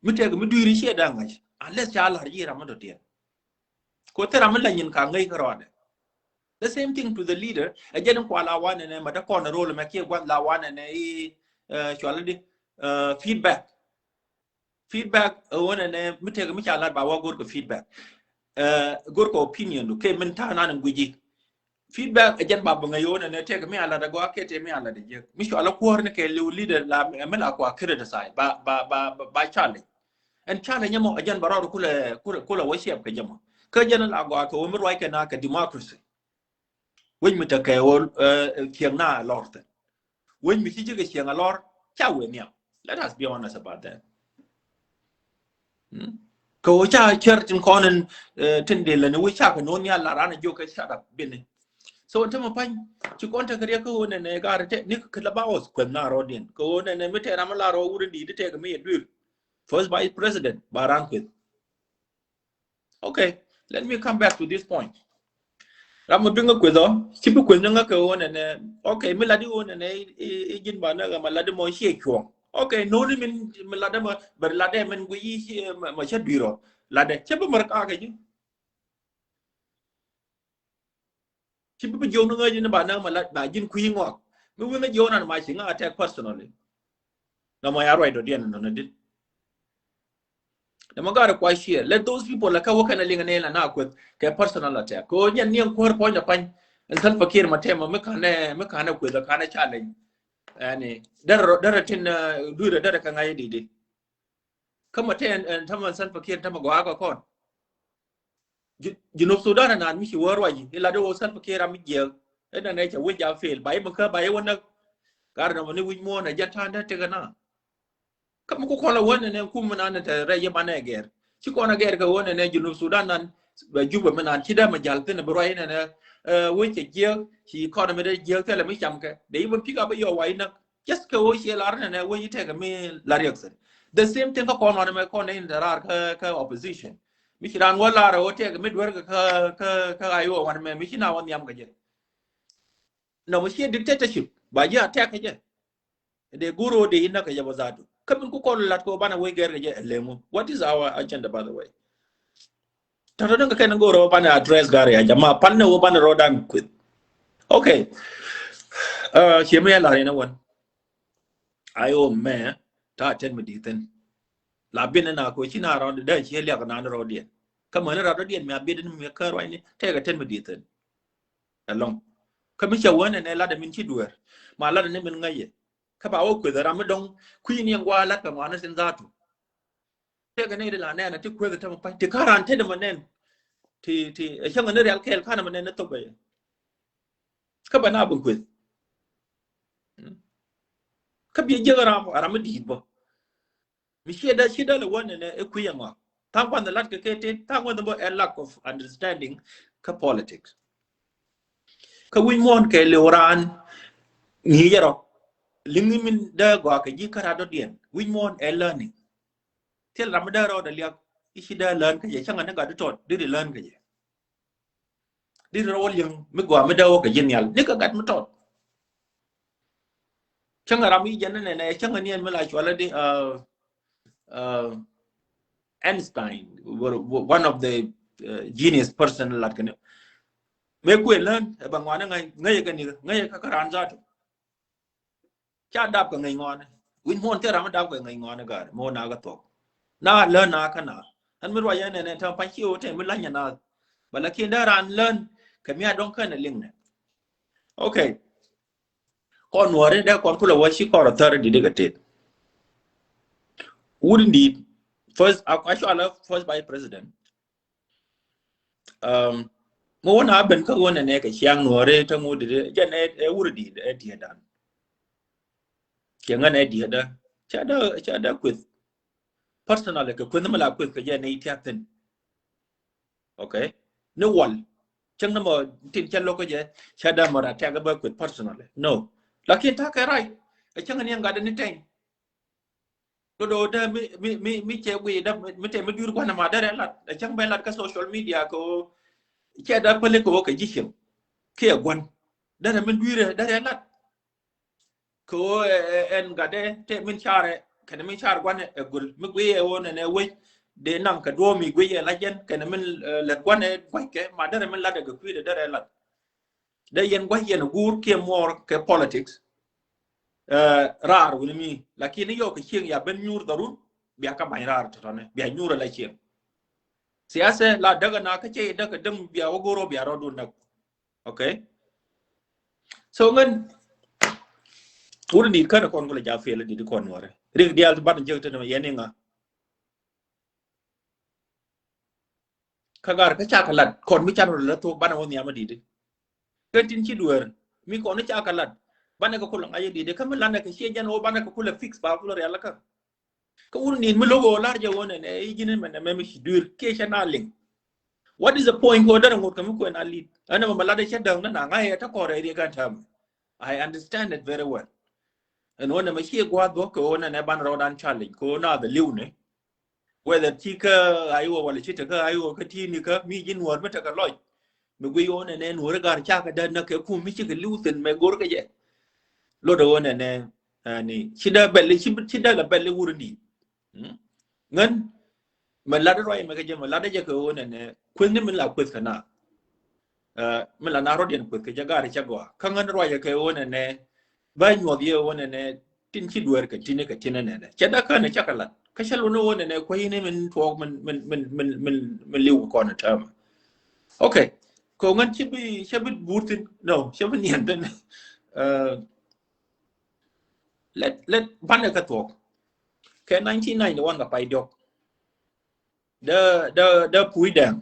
mi tɛk mi dui̱ri ciɛ da̱a̱ŋ ŋa̱c unless ca lar ji̱ ram mi dɔ̱diɛn. Ko thil ram mi la nyin ka ŋäc kä rɔɔdɛ. The same thing to the leader. Ɛ jɛn in kual a wanɛ nɛ mɛ dä kɔn ɛ rol mɛ kiɛ gua̱th la wanɛ nɛ i̱ cual di feedback. Feedback ɛ ɣöö nɛnɛ mi tëkɛ mi ca lat ba wä go̱rkɛ feedback. Go̱rkɛ opinion du kɛ min ta̱a̱ nan in gui̱ci. Feedback ɛ jɛn ba bäŋɛ ɣöö nɛnɛ tëkɛ mi a lat a gɔaa kɛ tëkɛ mi a lat a jiäk mi cɔal a kuäär ni kɛ liw leader la mi la kua criticize ba ba ba ba challenge. Ɛn challenge ɛmɔ ɛ jɛn ba rɔɔd kulɛ kulɛ kulɛ wä ciɛp kɛ jɛmɔ kä jɛn la gɔaa kɛ ɣöö mi ruac kɛ na kɛ democracy. Wec mi tekɛ wä cieŋ na lɔr thin. Wec mi ci jikɛ cieŋ a lɔr ca wee nhiam. Let us be honest about that. Kɛ wä ca cär tin kɔn in tin dee lɛ ni wec ca kɛ no̱o̱n nhial la ran a jiök kɛ shut up bini. So in tämɛ pa̱ny ci kɔn tekɛ riɛk kä wä nɛnɛ gar tɛ ni kɛ la ba wä kueth na rɔɔdiɛn kɛ wä nɛnɛ mi tɛ ram a la rɔɔ wuri di di tɛ kɛ mi yɛ duir. First vice president ba ran kueth. Okay, let me come back to this point. Ram mi biŋä kueth ɔ ci bi kueth ni ŋä kɛ ɣöö nɛnɛ. Okay, mi lat i̱ ɣöö nɛnɛ i̱ ji̱n ba näk ɛmɛ lat i̱ mɔ ciɛ cuɔ̱ɔ̱ŋ. Okay, no̱o̱ni min mi lat ɛmɛ bɛ lat ɛmɛ min guic i̱ mɛ cä dui̱r ɔ lat ɛ cä bi mär kakä ji̱. Ci bi bi jiɔk ni ŋäc ni ba näk ma la ba ji̱n kui̱ ŋɔak mi wi̱n ŋäc jiɔk nan ma ci ŋa attack personally. Na ma ya ruac dɔ̱diɛn nɔnɔ dit. Na ma gat kua share let those people la ka wä kɛn a liŋ ni la na kueth kɛ personal attack ko nyɛn niɛn kuäär puɔ̱ny da pany. Ɛn Salva Kiir ma tɛmɛ mi kanɛ mi kanɛ kueth kanɛ challenge. Ɛni derɛ derɛ tin duirɛ derɛ kɛ ŋa̱c didi. Kä ma tɛn ɛn tämɛ Salva Kiir tämɛ gɔaa kɛ kɔn. Junub Sudan ɛnan mi ci wä ruac i̱ lat i̱ wä Salva Kiir ram mi jiɛk. Ɛn ɛn ɛ cɛ wi̱c a fail ba i̱ mi kä ba i̱ wä näk. Gar nɔmɔ ni wi̱c muɔ̱ɔ̱n ɛ jɛn ta̱a̱n dee tekɛ na. Kä mi ku kɔl ɛ wä nɛn ɛ kum mi nan ɛ tɛ rɛy i̱ banɛ gɛr. Ci kɔn a gɛr kɛ ɣöö nɛnɛ Junub Sudan nan bɛ Juba mi nan ci dee mɛ jal thin bi ruac nɛnɛ wec kɛ jiäk ci economy dee jiäk thilɛ mi cam kɛ dee i̱ bä pick up yɔ wa inä. Just kɛ ɣöö ciɛ lar nɛnɛ wec i̱ tɛkɛ mi la riɛk thin. The same thing kä kɔn wanɛ mɛ kɔn nɛ in the rar kä opposition. Mi ci ran wä lar ɣöö tɛkɛ mi duer kɛ kä kä kä ayo wanɛ mɛ mi ci na wä nhiam kɛ jɛ. Nɔmɔ ciɛ dictatorship ba ji̱ attack kɛ jɛ. Dee go̱r ɣöö dee inä kɛ jɛ bä dhatu. Kä min ku kɔn lat kɛ ɣöö banɛ wec gɛr kɛ jɛ ɛ leŋu. What is our agenda, by the way? Tɔtɔ ni kɛ kɛn go̱r ɣöö banɛ address gari a jama pal ni ɣöö banɛ rɔɔdan kueth. Okay. Ciɛ mi ɛ lar inä wän. Ayo mɛ ta tɛn mi di̱thin. La bin ni na ko ci na rɔɔd dee ciɛ liak na ni rɔɔdiɛn. Kä mäni rat rɔɔdiɛn mi a biet ni mi kä ruacni tɛkɛ tɛn mi di̱thin. Ɛlɔŋ. Kä mi cɛ wä nɛnɛ lat ɛ min ci dueer ma lat ɛ ni min ŋäc yɛ. Kä ba wä kueth ɛ ram mi dɔŋ kui̱ ni ɛn gua̱a̱ lat kɛ ŋuani thin dhatu. Tëëkɛ ni ri la nɛn ɛ ti kueth ɛ tämɛ pa̱ny ti ka̱ran tetdɛ mɛ nɛn. Ti ti ɛ cäŋ ɛ ni rial kɛɛl ka̱n ɛ mɛ nɛn ni thok ɛ yɛ. Kä bɛ na bi kueth. Kä bi jiäk ɛ ram ɛ ram mi di̱i̱t bä. Mi ciɛ dee ci dee lɛ wä nɛnɛ ɛ kui̱ ɛŋɔ. Tha̱a̱ŋ kuan the lat kɛ kɛ tet tha̱a̱ŋ wä the bä ɛ lack of understanding kä politics. Kä wi̱c muɔ̱ɔ̱n kɛ liw raan ŋi̱i̱cɛ rɔ liŋ min dee gɔaa kɛ ji̱ kä rat dɔ̱diɛn wi̱c muɔ̱ɔ̱n ɛ learning. Thil ram mi dee rɔɔdɛ liak i̱ ci dee learn kä jɛ cäŋɛ ni gat di tɔt di ri learn kä jɛ. Di rɔ wä liŋ mi gɔaa mi dee wä kɛ ji̱ nhial ni kɛ gat mi tɔt. Cäŋɛ ram i̱ jɛn ni nɛnɛ cäŋɛ ni ɛn mi la cualä di Einstein, one of the genius person lat kɛn. Mëë kuëë län ɛ bɛ ŋuan ŋäc ŋäc kɛ ni ŋäc kɛ kä raan zatu. Ca dap kɛ ŋäc ŋɔni wi̱c muɔn thil ram mi dap kɛ ŋäc ŋɔni gari mɔ na kɛ thuɔk. Na län na kä na ɛn mi ruac ɛn ɛn ɛn tɛm pa̱ny ci wä tɛm mi lany ɛn na. Bɛ lakin dee raan län kɛ mi a dɔŋ kɛn ɛ liŋ nɛ. Okay. Kɔn nuɔri dee kɔn kulɛ wä ci kɔr authority di kɛ tet. Wut in di̱i̱t first actually first vice president. Mɛ wä na ben kä wä nɛ nɛ kɛ ciaŋ nuɔri tä ŋut di jɛ nɛ ɛ wut in di̱i̱t ɛ diɛ dan. Ciɛ ŋän ɛ diɛ dan ca da ca da kueth. Personally kɛ kueth mi la kueth kɛ jɛ nɛ itiak thin. Okay. Ni wal cäŋ ni mɔ tin cä lokä jɛ cä dämä ra tɛk bä kueth personally no. Lakin ta̱kɛ right ɛ cäŋ ni ɛn gat ni tɛny. Dodo dä mi mi mi mi cɛ gui dä mi tɛ mi duir guanɛ ma därɛ lat ɛ cäŋ bɛ lat kä social media kɛ o. Cɛ dä päli kɛ o kɛ ji̱ cieŋ kiɛ guan därɛ mi duirɛ därɛ lat. Kɛ ɣöö ɛn gatdɛ tëë min carɛ kɛnɛ min car guanɛ ɛ gul mi guiyɛ ɣöö nɛnɛ wec dee naŋ kɛ duɔ̱ɔ̱m mi guiyɛ la jɛn kɛnɛ min lɛt guanɛ gua̱ckɛ ma derɛ min latdɛ kɛ kui̱dɛ derɛ lat. Dee yɛn gua̱c yɛn guur kiɛ muɔɔr kɛ politics. Raar wuni mi lakin ni yɔɔk kɛ cieŋ ya ben nyuur dharun bia kä ba̱ny raar tɔtɔnɛ bia nyuur ala cieŋ. Siasɛ la däk ana kä cɛ däk kɛ däm bia wä go̱r wä bia rɔɔdun näk. Okay. So ŋän wut ni känɛ kɔn kulɛ ja fiɛl di di kɔn nuɔrɛ rik dial ti ban jek tɛn yɛn iŋa. Kä gar kä cakɛ lat kɔn mi can rɔ la thok banɛ wä nhiam di di. Kɛ tin ci duer mi kɔn ni cakɛ lat banɛ kɛ kulɛ ŋa̱c di di kä mi lanɛ kɛ ciɛ jɛn wä banɛ kɛ kulɛ fix ba kulɛ rial kä. Kä wur nin mi lo̱k ɣöö lar jɛ ɣöö nɛnɛ i̱ ji̱n mɛn ɛmɛ mi ci dui̱r kiɛ cɛ na liŋ. What is the point kɛ ɣöö derɛ ŋot kɛ mi kuɛn a lit ɛn ɛmɛ mɛ lat ɛ cɛ däŋ ni na ŋa̱c ɛ tä kɔr ɛ riek ɛn täämɛ. I understand it very well. Ɛn ɣöö nɛmɛ ciɛ gua̱a̱th bä kɛ ɣöö nɛnɛ ban rɔɔdan challenge kɛ ɣöö na the liw ni. Whether ti kä Iowa wala ci te kä Iowa kä ti ni kä mi ji̱ nuɔ̱ɔ̱r mi te kɛ lɔc. Mi gui ɣöö nɛnɛ nuɔ̱ɔ̱r gar cakɛ däät näk kɛ kum mi cikɛ liw thi̱n mɛ go̱r kɛ jɛ. Lot ɣöö nɛnɛ ni ci dee bɛl ci dee la bɛl wur ni. Ŋän mɛ lat ruac mɛ kɛ jɛ mɛ lat jɛ kɛ ɣöö nɛnɛ kueth ni min la kueth kɛ na. Min la na rɔ̱diɛn kueth kɛ jɛ gar cɛ gɔaa kä ŋän ruac kɛ ɣöö nɛnɛ bä nyuɔth yɛ ɣöö nɛnɛ tin ci dueer kɛ tin kɛ tin nɛnɛ cɛ dak känɛ cakɛ lat kä cɛ lun ɣöö nɛnɛ kuec ni min tuɔɔk min min min min min min liw kɔn täämɛ. Okay. Kɛ ŋän cɛ bi cɛ bi buur thin no cɛ bi niɛn thin. Let let banɛ kä thuɔɔk kɛ nineteen ninety one kɛ pay diɔk. Dä dä dä puc dɛŋ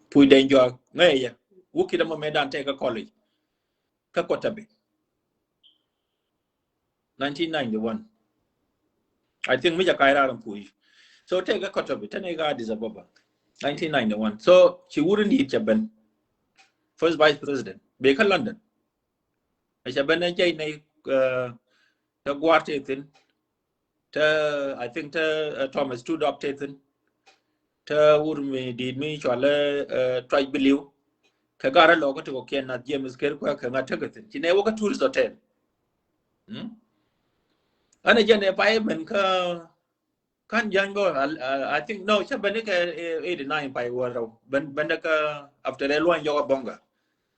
puc dɛŋ jɔak ŋäcɛ jɛ wä kit ɛmɔ mɛ dan tɛk kä college kä kɔtabi. Nineteen ninety one. I think mi jɛ kac raar in puc So tëëkɛ Kotobi, tëë nɛy kä Addis Ababa, nineteen ninety-one. So ci wur in di̱i̱t cɛ ben, first vice president, bɛ kä London. Cɛ ben ɛ jɛy nɛy, uh, te Guar te thin, te, I think te, uh, Thomas Tudɔp te thin, te wur mi di̱i̱t mi cɔalɛ, uh, Tuac Biliw. Kɛ Gat Rɛl Lɔkä ti kɔ̱kiɛn, Nath James Ker Kuɛ, kɛ ŋa̱ tekɛ thin. Ci nɛy wä kä tourist hotel. Hmm? Ɣän ɛ jɛn ɛ pay ben kä Kan Ja̱a̱ŋ bä, I, I, I think, no, cä ben ni kɛ, eh, eighty-nine pay wä rɛw. Ben, ben ni kɛ after ɛ luany jɔk a Bonga.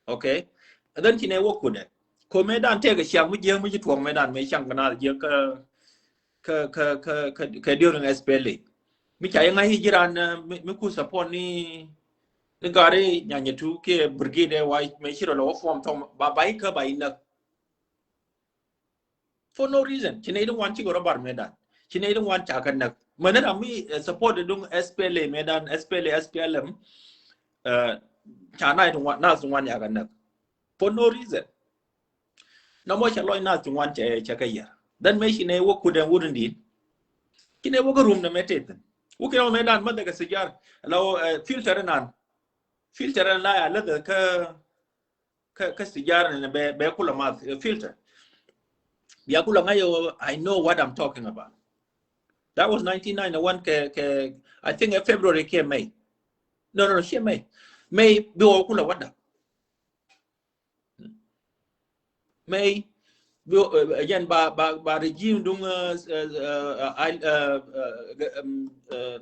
Okay. And then ci nɛy wä kudɛ. Kɛ mëë dan tëëkɛ ciaŋ mi jiäk mi ci tuɔɔk mëë dan mëë ciaŋ kɛ naath jiäk kä, kä, kä, kä, kä, kä during S P L A. Mi ca yɛ ŋa̱c i̱ ji̱ raan, eh, mi, mi ku support ni, ni Gari Nyanya Tu kiɛ brigade wa mëë ci rɔ lɔ wä form thɔm ba, ba i̱ kä ba i̱ näk. For no reason. Ci nɛy ti ŋuan cikɛ rɔ bar mëë dan. Ci nɛy ti ŋuan ca kɛ näk. Mɛn ram mi, eh, support duŋ S P L A mëë dan, S P L A, S P L M. Eh, ca nɛy ti ŋuan, naath ti ŋuan ca kɛ näk. For no reason. Nɔmɔ cɛ lɔc naath ti ŋuan cɛ, cɛ kɛ yɛr. Then mëë ci nɛy wä kudɛ wur in di̱i̱t. Ci nɛy wä kä rum nɛ mëë te thin. Wä kɛ nɔ mëë dan mäthɛ kɛ sijar. La wä, eh, filter nan. Filter nan la ya läthɛ kä kä, kä sijar ni bɛ, bɛ kulɛ math, eh, filter. Bia kulɛ ŋa̱c yɛ, I know what I'm talking about. That was nineteen ninety-one kɛ, kɛ, I think, eh, February kiɛ May. No, no, no, kiɛ May. May bi wä kulɛ wä dak. May bi wä, eh, again, ba, ba, ba regime duŋ, eh, eh, eh, eh, eh, um, eh,